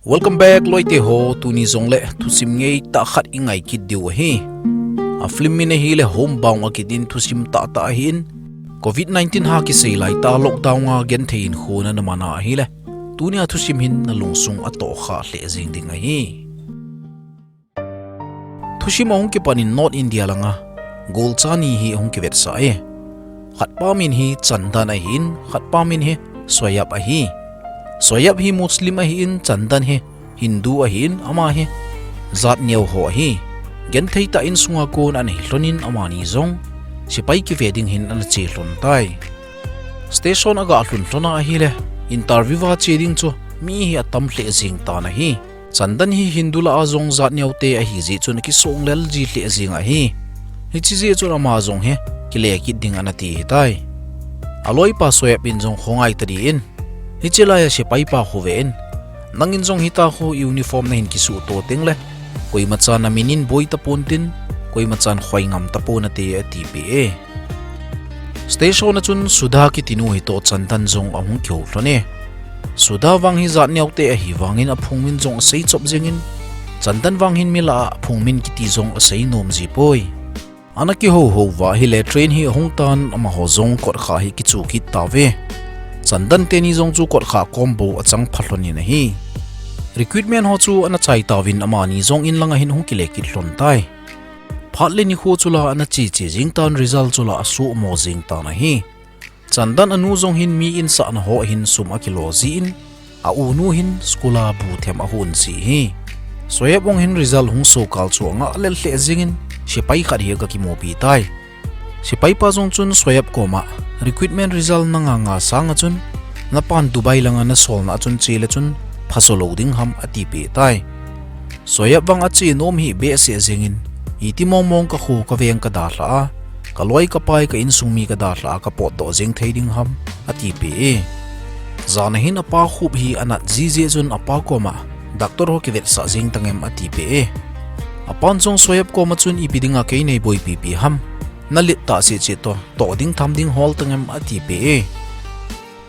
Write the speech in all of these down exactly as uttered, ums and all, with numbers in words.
Welcome back, loite ho. Tuni jongle thusim ngeitah khat i ngai kit diu ahi. A film min ahile Homebound akiti in, thusim tahtah ahin, covid nineteen ha kisei laitah lockdown a genthei hinkho na na man a ahile, tunia thusim hin na lungsung a tohkhah lheh jeng ding ahi. Thusim ahung kipan in North India langa golcha ni hi ahung kivetsah e. Khat pa min hi Chandan ahin, khat pa min hi Soyab ahi. Soyab hi Muslim ahin, Chandan hi Hindu ahin, ama hi jat neo ho ahi. Genthei tah insunga kon ana hi lhon in, amani jong sepai kive ding hin ana che lhon tai. Station aga lhun lhon a ahile, interview a che ding chu mi hi atam lheh jeng tan ahi. Chandan hi Hindu lah a jong jat neo te ahi jeh chun akisong lel ji lheh jeng ahi. Hiche jeh chun ama jong hi kile kit ding ana ti ahitai. Aloipa Soyab in jong khongai tadi in, hiche laia sepai pa khu ve in, nangin jong hitia khu uniform nahin kisuh to tengle, koima chan na min in boi tapon tin, koima chan khoi ngam tapon nate, ati peh e. Station a chun Sudha kiti nu hi toh Chandan jong ahung kihou lhon e. Sudha vang hi jat neo te ahi vangin aphung min jong asei chop jeng in, Chandan vang hin mi lah a aphung min kiti jong asei nom ji poi. Ana kihou hou uva ahile train hi ahung tan, amaho jong kotkhah hi kichu kit tauve. Chandan teni jong chu kotkhah kom bou achang pha lhon in ahi. Recruitment ho chu ana chai tauvin amani jong in langa hin ahung kile kit lhon tai. Phat le nikho chu la ana che che jeng tan, result chu la asuhmo jeng tan ahi. Chandan anu jong hin mi insahna ho hin sum akilo jin, a-u nu hin school a bu them ahon ji ahi. Soyab jong hin result hung so kal chu angah lel lheh jeng in, sepai khat hi aga kimupi tai. Sepai pa jong chun Soyab koma, recruitment result na nga nga sanga chun, napan Dubai langa nasolna a chun che le chun phaso lou ding ham, ati peh tai. Soyab vang ache nom hi behseh jeng in, iti mong mong ka kho ka veng ka dalha a, ka loi ka pai ka insung mi ka dalha a ka potdoh jeng thei ding ham, ati peh e. Jan a hin apa khup hi anat ji jeh chun apa koma, doctor ho kivetsah jeng tangem, ati peh e. Apan jong Soyab koma chun ipi dinga kei nei boipi pi ham, na let tah seh cheh toh, toh ding tham ding hol tangem, ati peh e.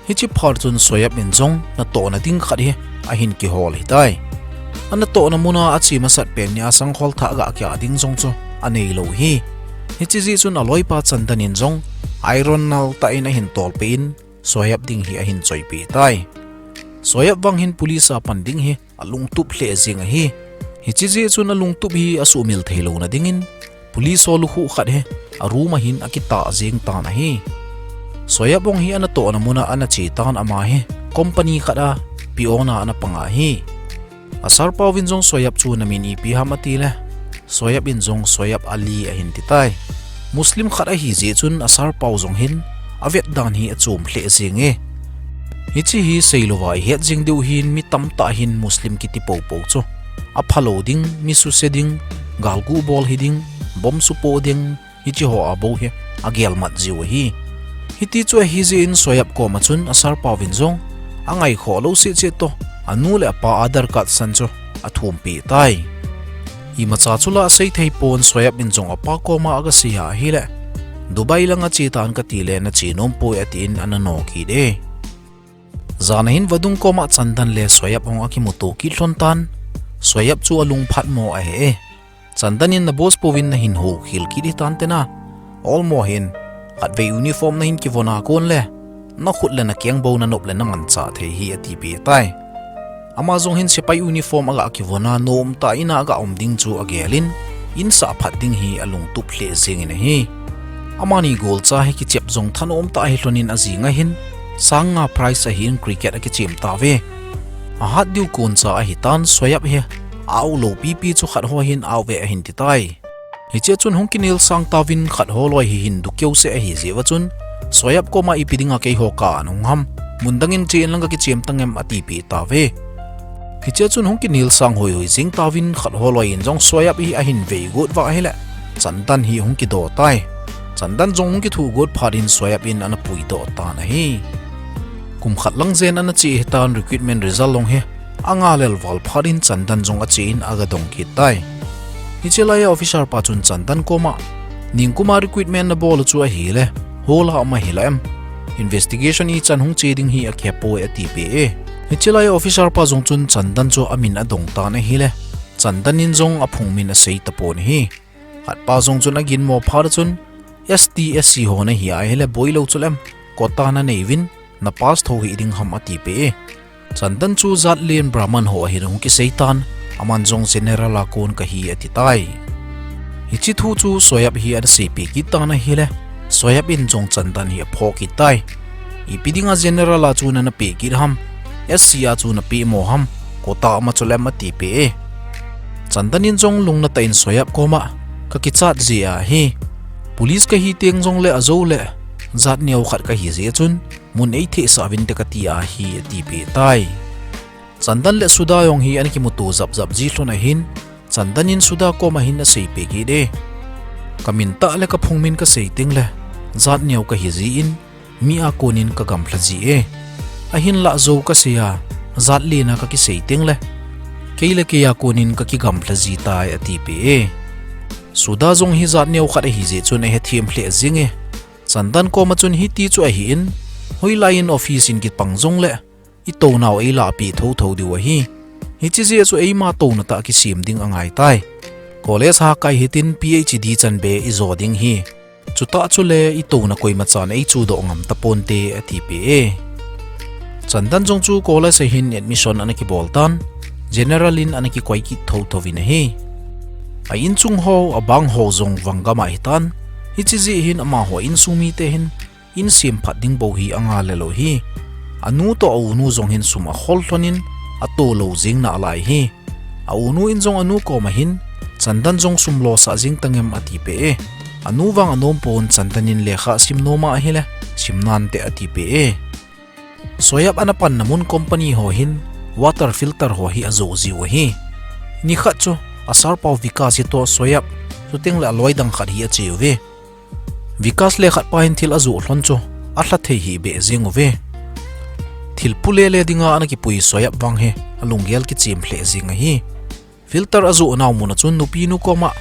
Hiche phat chun Soyab in jong natohna ding khat hi ahin kihol ahitai. Anatohna muna ache masat pen nia sangkhol thah aga kia ding jong chu anei lou ahi. Hiche jeh chun aloipa Chandan in jong iron nal tah in ahin tolpeh in Soyab ding hi ahin choipeh tai. Soyab vang hin police a pan ding hi alungtup lheh jeng ahi. Hiche jeh chun alungtup hi asuhmil thei louna dingin, police ho lukhuh khat hi a room a hin akitah jeng tan ahi. Soyab jong hi anatohna muna ana che tan, ama hi company khat a peon a ana pang ahi. A sir pau vin jong Soyab chu na min ipi ham ati le, Soyab in jong Soyab Ali ahin ti tai. Muslim khat ahi jeh chun a sir pau jong hin avet dan hi achom lheh jeng e. Hiche hi seilouva ihet jeng diu hin, mi tamtah hin Muslim kiti poupou chu aphalou ding, mi suse ding, galgu bol hi ding, bomb supoh ding, hiche ho a bou hi agel mat jiu ahi. Hiti chu ahi jeh in Soyab koma chun a sir pau vin jong angaikhoh lou seh cheh toh, anu le apa Aadhaar card san chu athumpeh tai. Imacha chu la asei thei pon, Soyab in jong apa koma aga sei a ahile, Dubai langa che tan kati le nache nom poi, atin ana no kit e. Jan a hin vadung koma Chandan le Soyab jong akimuto kit lhon tan, Soyab chu alung phatmo ahi e. Chandan in na boss pouvin nahin houkhel kit hitan tena, olmo hin, khatvei uniform nahin kivon a kon le, nakhut le nakeng bou nanop le namanchah thei hi, atipeh tai. Ama jong hin sepai uniform aga kivon a, nomtah in aga um ding chu agel in, insah phat ding hi alungtup lheh jeng in ahi. Amani golcha hi kichep jong thanom tah hilhon in ajing a hin, sang nga prize ahin cricket akichem tauve. Ahat diu koncha ahitan, Soyab hi a-out lou pipi chu khat ho hin out ve ahin ti tai. Hichea chun hung kinel sang tauvin, khat ho loi hi hin dukeu seh ahi jeh uva chun, Soyab koma ipi dinga keiho ka-an hung ham, mun dangin che inlang kakichem tangem atipeh tauve. Hichea chun hung kinel sang hoihoi jeng tauvin, khat ho loi in jong Soyab hi ahin vei got uva ahile, Chandan hi hung kido tai. Chandan jong hung kithuh got phat in Soyab in ana puidoh tan ahi. Kum khat lang jen ana che hitan, recruitment result jong hi anga lel val phat in Chandan jong ache in aga dong kit tai. Hiche laia officer pa chun Chandan koma, ningkuma recruitment nabol u chu ahile, hol a um ahila em? Investigation ichan hung che ding hi akihepoi atipeh e. Hiche lai officer pa jong chun Chandan chu amin adong tan ahile, Chandan in jong aphung min asei tapon ahi. Khat pa jong chun aginmo phat a chun, S T S C ho nahi ahile boilou chuleh, quota nanei uvin, na pass tho hih ding ham atipeh e. Chandan chu jat len Brahman ho ahin ahung kisei tan, aman jong General a kon kahi ati tai. Hiche thu chu Soyap hi ana seipeh kit tan ahile, Soyap in jong Chandan hi aphoh kit tai. Ipi dinga General a chu nana peh kit ham, S C a chu napeh mo ham, quota ama chuleh atipeh e. Chandan in jong lungna tah in Soyap koma, kakichat jeh ahi. Police kahi teng jongleh ajouleh, jat neo khat kahi jeh chun, mun eithehsah uvinte kati ahi atipeh tai. Chandan le Sudha jong hi ana kimuto japjap ji lhon ahin, Chandan in Sudha koma hin aseipeh kit e. Kamin tah le kaphung min kasei tengleh, jat neo kahi jeh in, mi a konin kagamlha ji e. Ahinlah jou kasei a, jat len a kakisei tengleh, kei le kei a konin kakigamlha ji tai atipeh e. Sudha jong hi jat neo khat ahi jeh chun ahethem lheh jeng e. Chandan koma chun hiti chu ahin, hoilai in office in kipang jongleh, itounau eilahpeh thotho diu ahi. Hiche jeh chu eima touna tah kisem ding angai tai. College ha kai hitin P H D chanbe ijo ding hi. Chutah chule itouna koimachan eichudoh ngam taponte atipeh e. Chandan jong chu college a hin admission ana kibol tan, General in ana kikoi kit thotho uvin ahi. A inchung ho, abang ho jong vangam ahitan, hiche jeh hin amaho insung mite hin, in semphat ding bou hi anga lelou hi. Anu toh aunu jong hin sum akhol lhonin, atoh lou jeng nalai hi. Aunu in jong anu koma hin, Chandan jong sum losah jeng tangem atipeh e. Anu vang anom pon Chandan in lekha sim nom ahile, sim nante atipeh e. Soyap ana panna mun company ho hin, water filter ho hi ajoh jiu ahi. Nikhat chu, asarpau Vikas hitoh Soyap, chutengle aloi dang khat hi ache uve. Vikas le khatpa hin thil ajoh lhon chu, alha thei hih beh jeng uve. Thil pu lele dinga ana kipui Soyap vang hi, alunggel kichem lheh jeng ahi. Filter ajoh nau mun a chun nupi nu koma,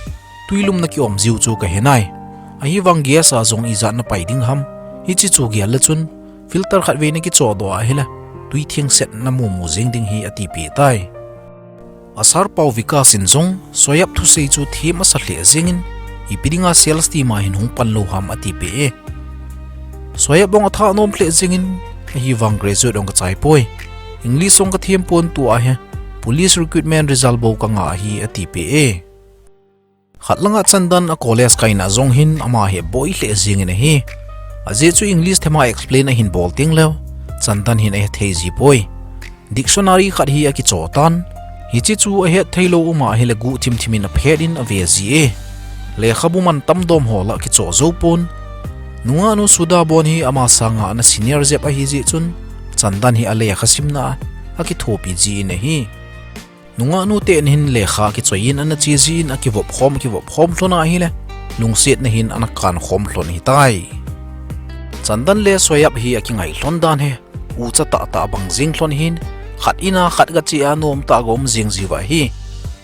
twi lumna kiom jiu chu kahe nai. Ahivang gas a jong ijat napai ding ham. Hiche chu gel le chun, filter khatvei nakichohdoh ahile, twi thengset namu mu jeng ding hi atipeh tai. Asarpau Vikas in jong, Soyap thusei chu them asa lheh jengin, ipi dinga sales team a hin hung pan lou ham atipeh e. Soyap jong atha nom lheh jengin, ahivang graduate jong kachai poi. English jong kathem pon tua hi, police recruitment result bou kanga ahi atipeh e. Khat langa Chandan a college kaina jong hin ama hi boi lheh jengin ahi. Ajeh chu English thema explain ahin bol tengleh, Chandan hin ahethei ji poi. Dictionary khat hi akichoh tan. Hiche chu ahet theilou um ahile guhthim thim in aphet in ave ji e. Lekhabu mantam dom ho lah kichoh jou pon. Nungahnu Sudha bon hi ama sanga ana senior jep ahi jeh chun, Chandan hi alekha simna a akithopi jin ahi. Nungahnu ten hin lekha kichoi in ana che jin akivop khom, akivop khom lhon ahile, lungsetna hin ana kan khom lhon ahitai. Chandan le Soyap hi akingai lhon dan hi, ucha tahtah bang jeng lhon ahin, khat in a khat gache a nomtah ga um jeng jiuva ahi.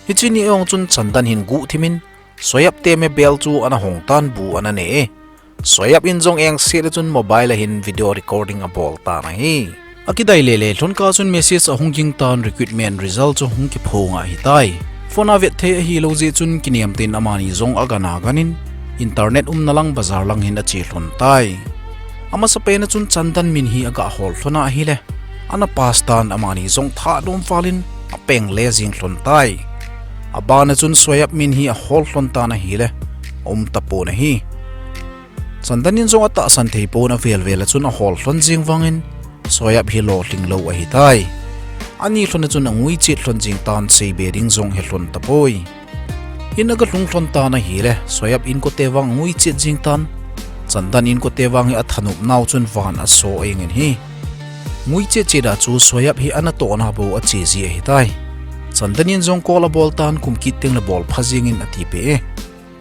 Hiche ni jong chun Chandan hin guhthim in, Soyap teme bel chu ana hong tan bu ana ne e. Soyap in jong engse le chun mobile a hin video recording abol tan ahi. Akidai lele lhon kah chun message ahung ging tan recruitment result chu hung kiphong ahitai. Phone a vet thei ahilou jeh chun kinem tin amani jong agan agan in internet umna lang bazar lang hin ache lhon tai. Amasapen a chun Chandan min hi aga hol lhon ahile. Ana pass tan amani jong thanom val in apeng le jeng lhon tai. Aban a chun Soyap min hi ahol lhon tan ahile. Aum tapon ahi. Chandan in jong atahsan thei pon avel vel a chun ahol lhon jeng vangin Soyap hi lolhing lou ahitai. Ani lhon a chun angui chet lhon jeng tan seibe ding jong he lhon tapoi. In aga lhung lhon tan ahile, Soyap inkote vang angui chet jeng tan. Chandan inkote vang hi athanop nau chun van aso engin ahi. Ngui chet chet a chu Soyap hi anatohna bou ache ji ahitai. Chandan in jong call abol tan kum kit tengle bol pha jengin atipeh e.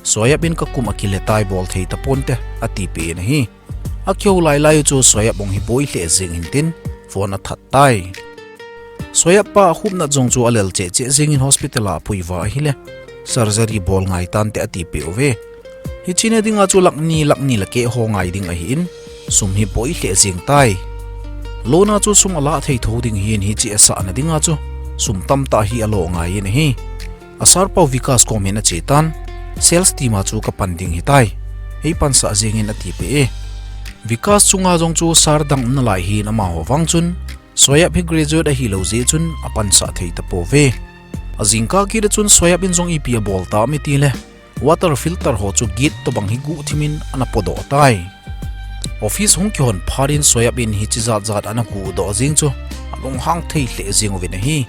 Soyap in kakum akile tai bol thei taponte atipeh in ahi. Akihou lai lai u chu Soyap jong hi boi lheh jeng in tin phone athat tai. Soyap pa akhupnat jong chu alel cheh cheh jengin hospital a apui uva ahile surgery bol ngai tante atipeh uve. Hiche na dinga chu lakh ni, lakh ni le keh ho ngai ding ahin sum hi boi lheh jeng tai. Loan a chu sum alah thei tho ding hin hiche asahna dinga chu sum tamtah hi alo ngai in ahi. Asar pau Vikas kom hin ache tan, sales team a chu kapan ding hitai, eipansah jeng in atipeh e. Vikas chunga jong chu sir dang umnalai hin amaho vang chun Soyab hi graduate ahilou jeh chun apansah thei tapouve. Ajingkah kit a chun Soyab in jong ipi abol tam itile, water filter ho chu gate tobang hi guhthim in ana podoh tai. Office hung kihon phat in Soyab in hiche jat jat ana guhdoh jeng chu alunghang thei lheh jeng uvin ahi.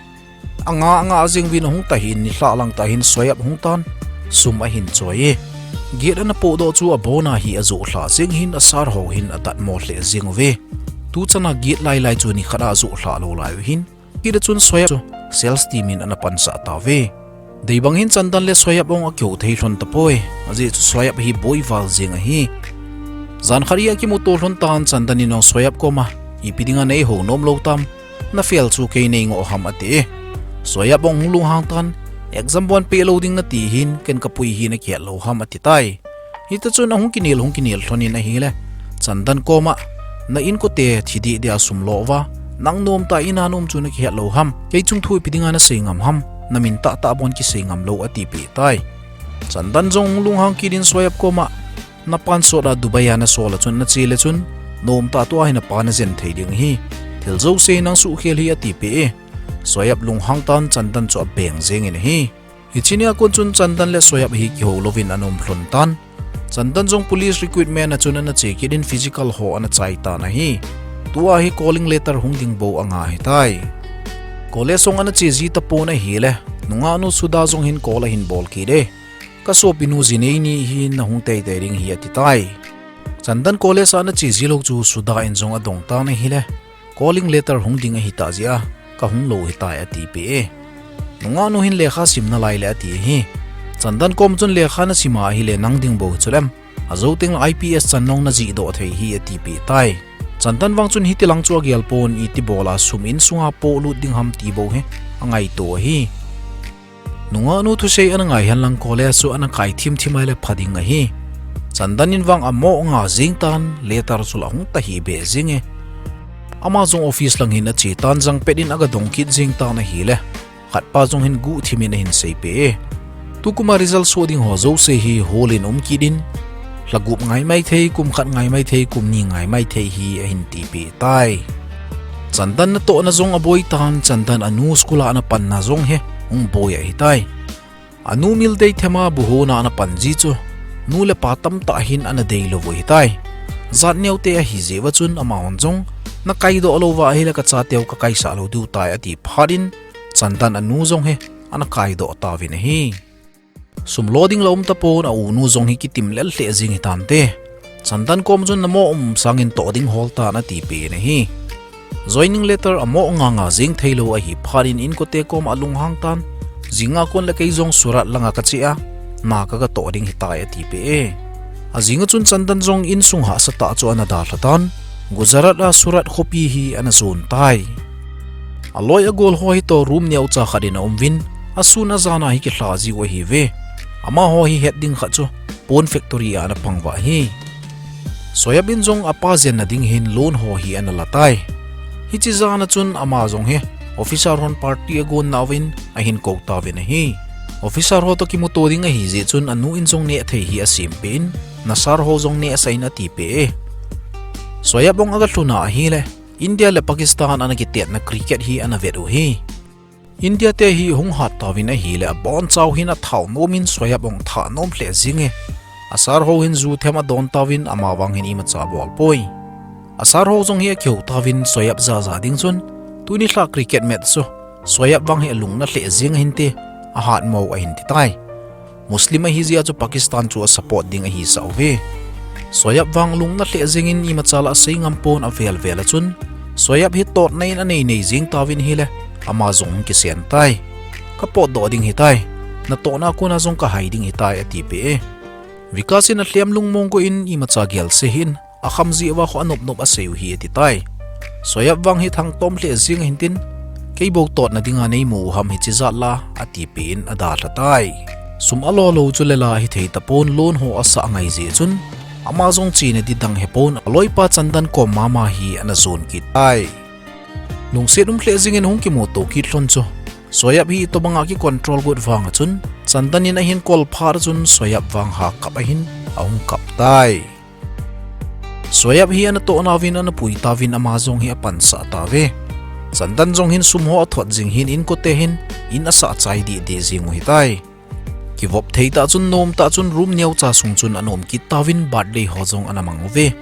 Anga anga jeng uvin ahung tah in nilhah lang tah hin Soyab hung tan, sum ahin choi e. Gate ana pohdoh chu abona hi ajoh lhah jeng hin asar ho hin adatmo lheh jeng uve. Tuchana gate lailai chu nikhat a ajoh lhah lou lai u hin, kit a chun Soyab chu sales team in ana pansah tauve. Deibang hin Chandan le Soyab jong akihou thei lhon tapoi, ajeh chu Soyab hi boi val jeng ahi. Jankhat hi akimuto lhon tan, Chandan in jong Soyab koma, ipi dinga neihou nom lou tam, na fail chu kei neingoh ham ati e. Soyab jong hung lunghang tan, exam bon peh lou ding nati hin, ken kapui hi nakihet lou ham ati tai. Hita chun ahung kinel, hung kinel lhon in ahile, Chandan koma, na inkote thi deh deh a sum lo uva, nang nomtah in a na um chu nakihet lou ham, kei chung thu ipi dinga nasei ngam ham, namin tahtah bon kisei ngam lou atipeh tai. Chandan jong hung lunghang kit in Soyab koma, napan sot a Dubai a nasol a chun nache le chun, nomtah tua hi napa najen thei ding ahi, thil jouse nang suhkhel hi atipeh e. Soyab lunghang tan, Chandan chu abeng jeng in ahi. Hiche nia kon chun Chandan le Soyab hi kihou louvin ana um lhon tan. Chandan jong police recruitment a chun ana che kit in physical ho ana chai tan ahi. Tua hi calling letter hung ding bou anga hitai. College jong ana che ji tapon ahile, nungahnu Sudha jong hin call ahin bol kit e. Kasopinu ji nei ni hi nahung teitei ding hi ati tai. Chandan college a ana che ji lou chu Sudha in jong adong tan ahile, calling letter hung ding ahitah jeh a, kahung lou hitai atipeh e. Nungahnu hin lekha sim nalai le ati ahi. Chandan kom chun lekha nasim a ahile nang ding bou hi chulem, ajou teng le IPS chan nong najihdoh thei hi atipeh tai. Chandan vang chun hitilang chu agel pon, iti bol a sum insunga polut ding ham ti bou hi angaito ahi. Nungahnu thusei ana ngai henlang college chu ana kai thim thim ahile pha ding ahi. Chandan in vang amo nga jeng tan, letter chu la hung tahih beh jeng e. Ama jong office lang hin ache tan, jangpet in aga dong kit jeng tan ahile, khatpa jong hin guhthim in ahin seipeh e. Tukum a result soh ding ho jouse hi hol in um kit in, lha gup ngai maithei, kum khat ngai maithei, kum ni ngai maithei hi ahin tipeh tai. Chandan natohna jong aboi tan, Chandan anu school a ana panna jong hi hung boi ahitai. Anu mildei thema bu hona ana pan ji chu, nu le pa tamtah hin ana deilou u ahitai. Jat neote ahi jeh uva chun amahon jong nakaidoh louva ahile kachateu kakaisah lou diu tai ati phat in, Chandan anu jong hi ana kaidoh tauvin ahi. Sum lo ding la um tapon, a-unu jong hi kitim lel lheh jeng hitante. Chandan kom chun namo um sangin toh ding hol tan atipeh in ahi. Joining letter amo nga nga jeng theilou ahi phat in inkote kom alunghang tan, jinga kon le kei jong Surat langa kache a, na kaga toh ding hitai atipeh e. Ajinga chun Chandan jong insung hahsatah chu ana dalha tan, Gujarat a Surat khopi hi ana jon tai. Aloi agol ho hi toh room neocha khat in aum uvin, asun ajan a hi kilha jiu ahiuve. Amaho hi het ding khat chu pon factory a ana pang uva ahi. Soyab in jong apa jenna ding hin loan ho hi ana la tai. Hiche jan a chun ama jong hi officer hon party agon nauvin ahin kou tauvin ahi. Officer ho toh kimuto ding ahi jeh chun anu in jong nehthei hi asempeh in, na sir ho jong nehsah in atipeh e. Soyab in aga lhun a ahile, India le Pakistan ana kitetna cricket hi ana vet u ahi. India te hi hung hat tauvin ahile, abonchau hin athao nom in Soyab in thah nom lheh jeng e. A sir ho hin ju them adon tauvin amavang hin imacha abol poi. A sir ho jong hi akihou tauvin Soyab jaja ding chun, tuni lha cricket match chu Soyab vang hi alung na lheh jeng ahinte, ahatmo u ahin ti tai. Muslim ahi jeh a chu Pakistan chu asupport ding ahisah uve. Soyab vang lung na lheh jeng in imacha la asei ngam pon, avel vel a chun Soyab hi totna in anei nei jeng tauvin ahile, ama jong hung kisen tai. Kapotdoh ding hitai. Natohna a kona jong kahai ding hitai atipeh e. Vikas in alhem lungmong go in imacha gelse hih in, akham jeh uva kho anop nop asei u ahi ati tai. Soyab vang hi thangtom lheh jeng ahin tin, kei bou totna dinga neimu u ham hiche jat la atipeh in adalha tai. Sum alo lou chu lela hithei tapon, loan ho asah ngai jeh chun, ama jong chena ding dang hepon, aloipa Chandan kom mama hi ana jon kit tai. Lungset um lheh jingin hung kimuto kit lhon chu Soyap hi tobanga kicontrol got vang a chun, Chandan in ahin kol phat a chun Soyap vang ha kap ahin ahung kap tai. Soyap hi ana tohnauvin ana pui tauvin ama jong hi apansah tauve. Chandan jong hin sum ho athot jing hin inkote hin in asah chai deh deh jing u hitai. Kivop thei tah chun nom tah chun room neocha sung chun ana um kit tauvin birthday ho jong ana mang uve.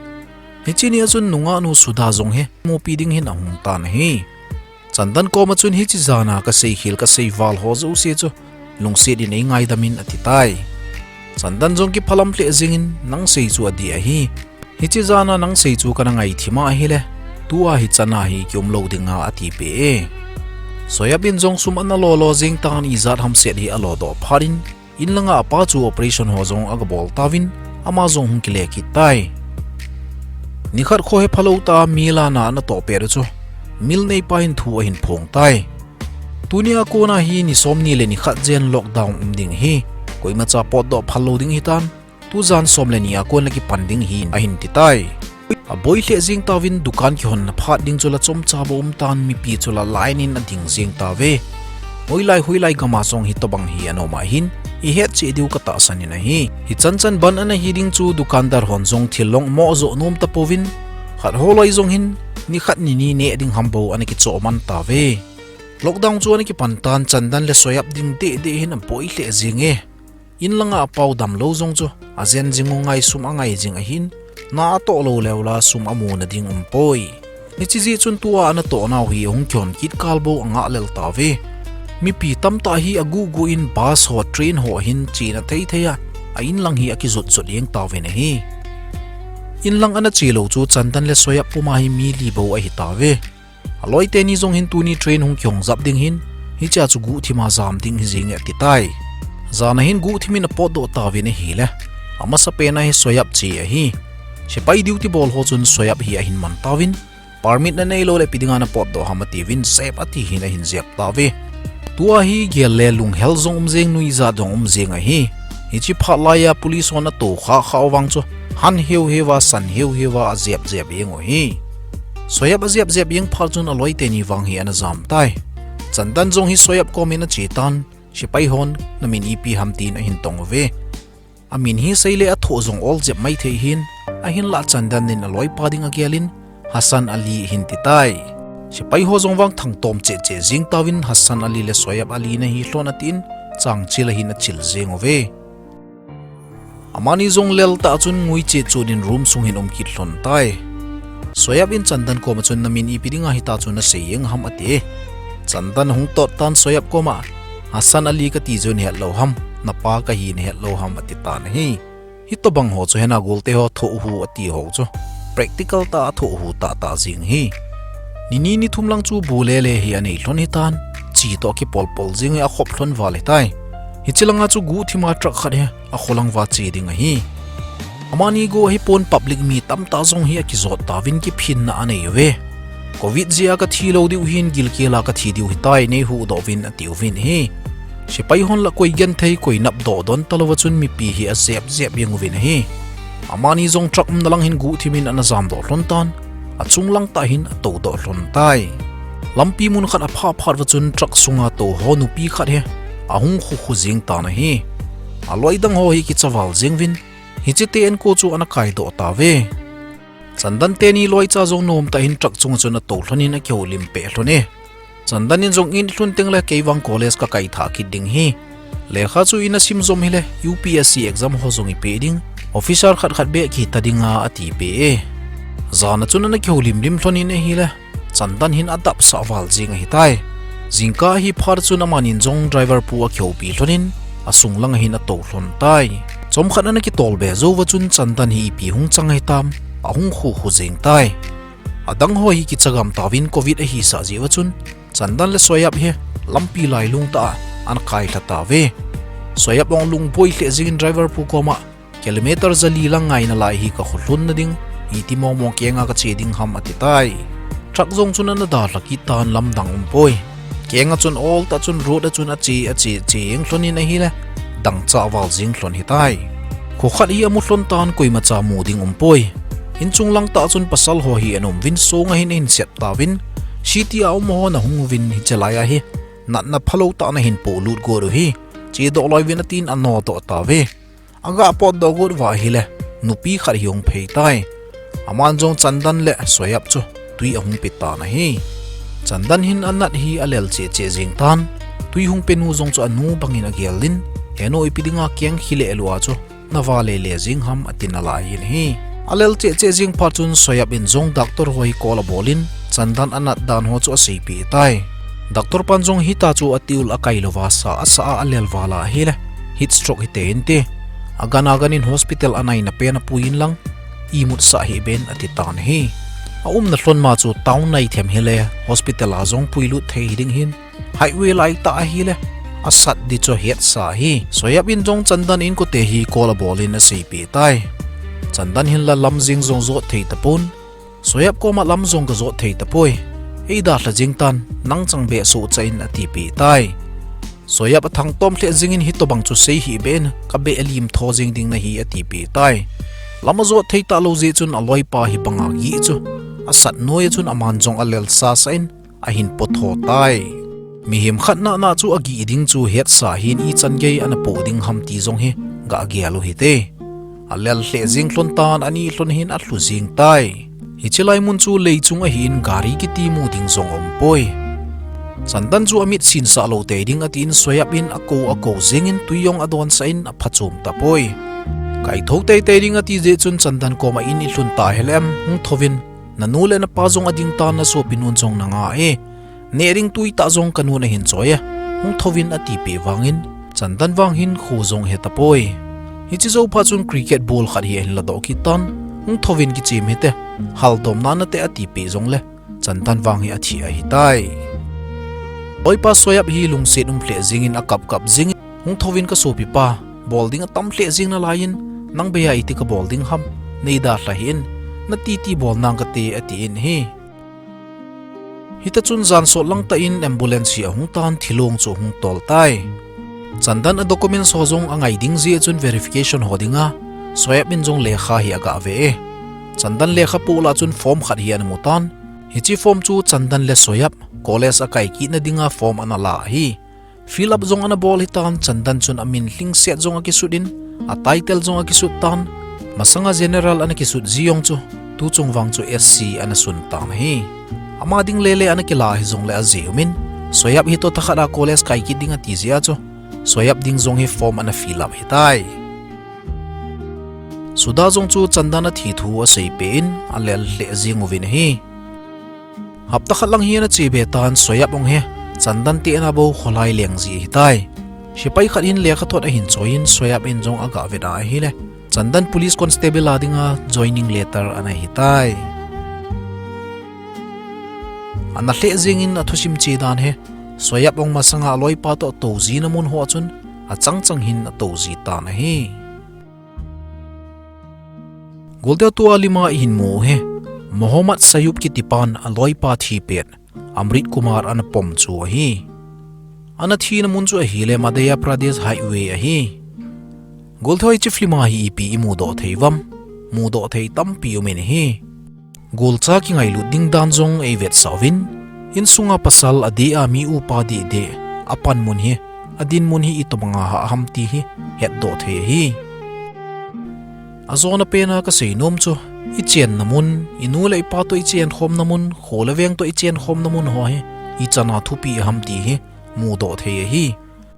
Hiche nia chun nungah nu Sudha jong hi mupi ding hin ahung tan ahi. Chandan koma chun hiche jana kasei khel kasei val ho jouse chu lungset in eingaidam in ati tai. Chandan jong kiphalam lheh jingin nang sei chu adih ahi. Hiche jana nang sei chu kana ngaithim a ahile, tua hichan a hi kium lou dinga atipeh e. Soyap in jong sum ana lolo jing tan ijat hamset hi alodoh phat in, inlanga apa chu operation ho jong agabol tauvin, ama jong hung kile kit tai. Nikhat kho hi phalou tah a mill a na ana toh pet u chu, mill neipa hin thu ahin phong tai. Tunia kona hi ni somni le nikhat jen lockdown um ding ahi, koimacha potdoh phal lou ding ahitan, tujan som le ni a kon le kipan ding ahi ahin ti tai. Aboi lheh jeng tauvin dukan kihonna phat ding chu la chomcha bou um tan mipi chu la line in ading jeng tauve. Hoilai hoilai gam a jong hitobang hi ana um ahin, ihet cheh diu katahsan in ahi. Hichan chan ban ana hi ding chu dukandar hon jong thil long mo jo nom tapouvin, khat ho loi jong hin nikhat nini neh ding ham bou ana kichoh man tauve. Lockdown chu ana kipan tan Chandan le Soyap ding deh deh hin aboi lheh jeng e. Inlanga apau damlou jong chu ajen jing u ngaisum angai jing ahin, na atoh lou leu la sum amuna ding umpoi. Hiche jeh chun tua ana tohnau hi ahung kihon kit kal bou angah lel tauve. Mipi tamtah hi aguh guh in bus ho train ho ahin chena thei thei a, a inlang hi akijot jot jeng tauvin ahi. Inlang ana chelou chu Chandan le Soyap puma hi mi li bou ahi tauve. Aloi teni jong hin tuni train hung kihong jap ding hin, hichea chu guhthim a jam ding hi jeng e ati tai. Jana hin guhthim in apotdoh tauvin ahile, amasapen a hi Soyap che ahi. Sepai duty bol ho chun Soyap hi ahin man tauvin, permit nanei lou le ipi dinga napotdoh ham atiuvin jep ati hin ahin jep tauve. Tua hi gel le lunghel jong um jeng nuijat jong um jeng ahi. Hiche phat laiya police hon atou khah khah u vang chu han heu heu a san heu heu a ajep jep jeng u ahi. Soyap ajep jep jeng phat chun aloi teni vang hi ana jam tai. Chandan jong hi Soyap komin ache tan, sepai hon namin ipi ham tin ahin tong uve. Amin hi seile athoh jong ol jep maithei hin, ahinlah Chandan in aloipa ding agel in Hassan Ali ahin ti tai. Sepai ho jong vang thangtom cheh cheh jeng tauvin Hassan Ali le Soyap Ali nahi lhon atin, changchil ahin achil jeng uve. Amani jong lel tah chun ngui chet chun in room sung hin um kit lhon tai. Soyap in Chandan koma chun namin ipi dinga hita chu nasei jeng ham ati. Chandan ahung tot tan Soyap koma, Hassan Ali kati jeh u nahet lou ham, napa kahi nahet lou ham ati tan ahi. Hitobang ho chu hena golte ho thoh hu ati ho chu practical tah a thoh hu tahtah jeng ahi. Nini nithum lang chu bu lele hi anei lhon hitan, chi toh kipol pol jeng hi akhop lhon val hitai. Hiche langa chu guhthim a truck khat hi akholang va che ding ahi. Amani go ahipon public mi tamtah jong hi akijot tauvin kiphinna anei uve. Covid jeh a kathi lou diu hin gilkel a kathi diu hitai neihuhdoh uvin atiuvin ahi. Sepai hon la koi genthei koi napdoh don talouva chun mipi hi ajep jep jeng uvin ahi. Amani jong truck umna lang hin guhthim in ana jamdoh lhon tan, achung lang tah hin atoudoh lhon tai. Lampi mun khat aphah phat uva chun truck sunga tou ho nupi khat hi ahung khu khu jeng tan ahi. Aloi dang ho hi kicha val jeng uvin, hiche te enko chu ana kaidoh tauve. Chandan teni loicha jong nomtah hin truck chunga chun atou lhon in akihoulim peh lhon e. Chandan in jong in lhun tengle kei vang college kakai thah kit ding ahi. Lekha chu ina sim jom hile U P S C exam ho jong ipe ding, officer khat khat beh kihita dinga atipeh e. Jana chun ana kihoulim lim lhon in ahile, Chandan hin adapsah val jeng ahitai. Jingkah ahi phat chun amanin jong driver pu akihoupi lhon in, asung langa hin atou lhon tai. Chomkhat ana kitol be jouva chun Chandan hi ipi hung chang ahitam, ahung khu khu jeng tai. Adang ho hi kicha gam tauvin Covid ahisah jeh uva chun, Chandan le Soyap hi lampi lailung tah a ana kailha tauve. Soyap jong lungboi lheh jengin driver pu koma, kilometer jali lang ngaina lai hi kakho lhunna ding, iti mong mong kenga kache ding ham ati tai. Truck jong chun ana dalha kit tan lamdang umpoi. Kenga chun oltah chun road a chun ache, ache, che jeng lhon in ahile, dangchah val jeng lhon hitai. Kho khat hi amu lhon tan koimacha mu ding umpoi. Inchung lang tah chun pasal ho hi ana um uvin songa hin ahin sep tauvin, City a um ho nahung uvin hiche lai a hi natna phalou tah nahin polut got u hi, chedoh loi uvin atin anodoh tauve. Aga potdoh got uva ahile, nupi khat hi hung phei tai. Aman jong Chandan le Soyap chu tui ahung pe tan ahi. Chandan hin anat hi alel cheh cheh jeng tan. Tui hung pe nu jong chu anu bangin agel in, "Henu, ipi dinga keng khile lou a chu nava lele jeng ham?" atin alai in ahi. Alel cheh cheh jeng phat chun Soyap in jong doctor ho hi call abol in, Chandan anat dan ho chu aseipeh tai. Doctor pan jong hita chu atiul akai louva sa asa a alel val ahile, heat stroke hite inte. Agan agan in hospital anaina pen apui in lang, imut sah hih ben ati tan ahi. Aumna lhon ma chu town nai them hile, hospital a jong puilut thei hiding hin, highway lai tah ahile, asat di chu hetsa ahi. Soyap in jong Chandan inkote hi call abol in aseipeh tai. Chandan hin la lam jeng jong jot thei tapon, Soyap koma lam jong kajot thei tapoi. Eidalha jeng tan, nang chang beh sohcha in atipeh tai. Soyap athangtom lheh jeng in, "Hitobang chu sei hih ben, kabeh lim tho jeng ding nahi," atipeh tai. Lam ajot thei talou jeh chun aloipa hi banga gih chu asat noi a chun aman jong alel sasa in, ahin potho tai. Mihem khat nahna chu agih ding chu hetsa hin ichan gei ana poh ding ham ti jong hi gah gel u hite. Alel lheh jeng lhon tan, ani lhon hin alhu jeng tai. Hiche lai mun chu lei chung ahin gari kiti mu ding jong aumpoi. Chandan chu amit sinsah lou tei ding atin Soyap in akou akou jeng in tui jong adonsah in aphachom tapoi. Kaithou teitei ding ati jeh chun Chandan koma in ilhun ta hile em, hung thouvin, "Nanu le napa jong ading tan, nasopi nun jong nanga e. Neh ding tui tah jong kanun ahin choi e. Hung thouvin," atipeh vangin, Chandan vang hin kho jong he tapoi. Hiche jou phat chun cricket ball khat hi ahin ladoh kit tan, "Hung thouvin kichem hite, haldomna nate," atipeh jongle, Chandan vang hi athi ahitai. Aloipa Soyap hi lungset um lheh jeng in akap kap jeng in, "Hung thouvin kasopipa, bol ding atam lheh jeng nalai in, nang beiya iti kabol ding ham, neidalha hih in, natiti bol nang kate," atin ahi. Hita chun jan sot lang tah in ambulance hi ahung tan, thilong chu ahung tol tai. Chandan a documents ho jong angai ding jeh chun verification ho dinga Soyap in jong lekha hi agah ve e. Chandan lekhabu lah chun form khat hi ana mu tan. Hiche form chu Chandan le Soyap college akai kitna dinga form ana la ahi. Fill up jong ana bol hitan, Chandan chun amin lhingset jong akisut in, a title jong akisut tan, masanga general ana kisut ji jong chu, tuchung vang chu S C ana sun tan ahi. Ama ding lele ana kila hijongle ajeh umin, Soyap hi toh thakhat a college kai kit ding ati jeh a chu, Soyap ding jong hi form ana fill up hitai. Suda jong chu Chandan athi thu aseipeh in, alel lheh jeng uvin ahi. Hapta khat lang hi ana chebe tan, Soyap jong hi Chandan te ana bou kholai leng ji ahitai. Sepai khat hin lekhathot ahin choi in, Soyap in jong agah vet a ahile, Chandan police constable a dinga joining letter ana hitai. Ana lheh jeng in athusim che dan hi, Soyap jong masanga aloipa toh atoujina mun ho chun achang chang hin atouji tan ahi. Golte ho, tua lima ihin mu u hi, Mohammad Sayub kitipan aloipa thi pet, Amrit Kumar ana pom chu ahi. Ana thina mun chu ahile Madhya Pradesh highway ahi. Golte ho, hiche film a hi ipi imudoh thei uvam? Mudoh thei tampi um in ahi. Golcha kingailut ding dan jong eivetsah uvin, insunga pasal adeh a mi upa deh deh, apan mun hi, adin mun hi itobanga hah ham ti hi hetdoh thei ahi. Ajona pena kasei nom chu, ichenna mun, inu le ipa toh ichen khomna mun, kho le veng toh ichen khomna mun ho hi, ichan a thupi ham ti hi mudoh thei ahi.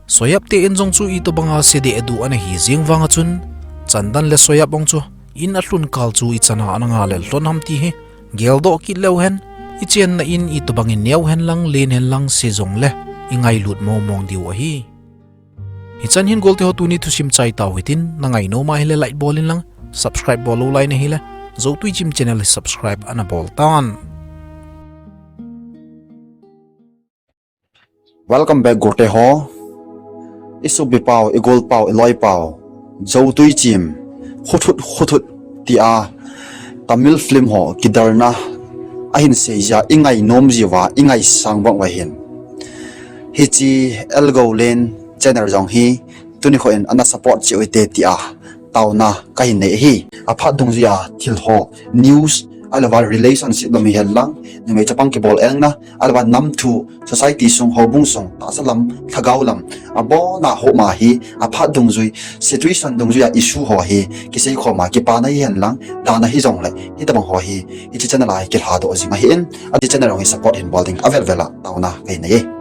Soyap te in jong chu itobanga sedeh aduh ana hi jeng vanga chun, Chandan le Soyap jong chu in alhun kal chu ichan a ana ngalel lhon ham ti hi geldoh kit leu hen, ichenna in itobangin neo hen lang, len hen lang se jongle ingailut mong mong diu ahi. Hichan hin golte ho, tuni thusim chai tau hitin, nangai nom ahile like bol in lang, subscribe bol lou lai nahile, Joutui Chim channel hi subscribe ana bol tan. Welcome back golte ho. Isopi pau, igol pau, iloi pau, Joutui Chim, Khuthut Khuthut tia Tamil film ho kidarna ahin seijia, ingai nom jiuva, ingaisang bang uva hin, hiche Elgoulen channel jong hi tuni kho in ana support cheh u hite tia taona kahin nei ahi. Aphat dungjui a thil ho, news, ahilouva relationship lam hihen lang, numei chapang kibol engna, ahilouva nam thu, society sung, houbung sung, tahsa lam, lhagao lam, abona homa hi, aphat dungjui, situation dungjui a issue ho hi, kisei khoma, kipana hihen lang, dana hijongle, hitobang ho hi, hiche channel a hi kilhadoh jing ahin, hiche channel jong hi support hin bol ding, avel vel a, taona kahin nei e.